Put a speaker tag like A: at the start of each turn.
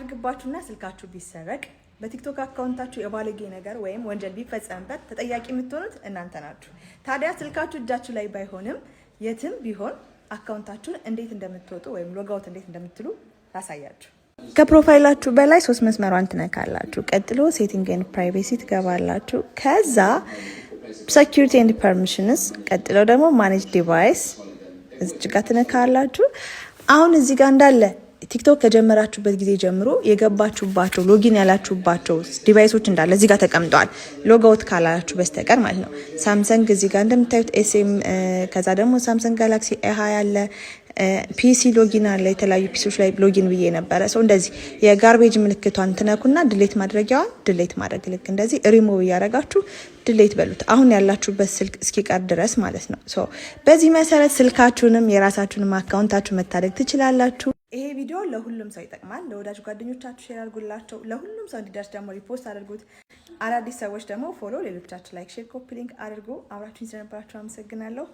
A: ቢያደርግባችሁና ስልካችሁ ቢሰረቅ፣ በቲክቶክ account ኣችሁ የባለጌ ነገር ወይም ወንጀል ቢፈጸምበት ተጠያቂ የምትሆኑት እናንተ ናችሁ። ታዲያ ስልካችሁ እጃችሁ ላይ ባይሆንም የትም ቢሆን account ኣችሁን እንዴት እንደምትወጡ ወይም logout እንዴት እንደምትሉ ላሳያችሁ። ከ profile ኣችሁ በላይ ሶስት መስመሯን ትነካላችሁ። ቀጥሎ setting and privacy ትገባላችሁ። ከዛ security and permissions፣ ቀጥሎ ደግሞ manage device እዚች ጋር ትነካላችሁ። አሁን እዚህ ጋር እንዳለ ቲክቶክ ከጀመራችሁበት ጊዜ ጀምሮ የገባችሁባቸው፣ login ያላችሁባቸው device ኦች እንዳለ እዚህ ጋር ተቀምጠዋል። Logout ካላላችሁ በስተቀር ማለት ነው። ሳምሰንግ እዚህ ጋር እንደምታዩት SM፣ ከዛ ደግሞ ሳምሰንግ ጋላክሲ A20 አለ፣ PC login አለ። የተለያዩ PC ዎች ላይ login ብዬ ነበረ። So እንደዚህ የ garbage ምልክቷን ትነኩና delete ማድረጊያዋን delete ማድረግ፣ ልክ እንደዚህ ሪሞቭ እያደረጋችሁ delete በሉት፣ አሁን ያላችሁበት ስልክ እስኪቀር ድረስ ማለት ነው። So በዚህ መሰረት ስልካችሁንም የራሳችሁንም account ኣችሁ መታደግ ትችላላችሁ። ይሄ ቪዲዮ ለሁሉም ሰው ይጠቅማል። ለወዳጅ ጓደኞቻችሁ share አድርጉላቸው። ለሁሉም ሰው እንዲደርስ ደግሞ repost አድርጉት። አዳዲስ ሰዎች ደግሞ follow፣ ሌሎቻችሁ like፣ share፣ copy link አድርጉ። አብራችሁኝ ስለነበራችሁ አመሰግናለሁ።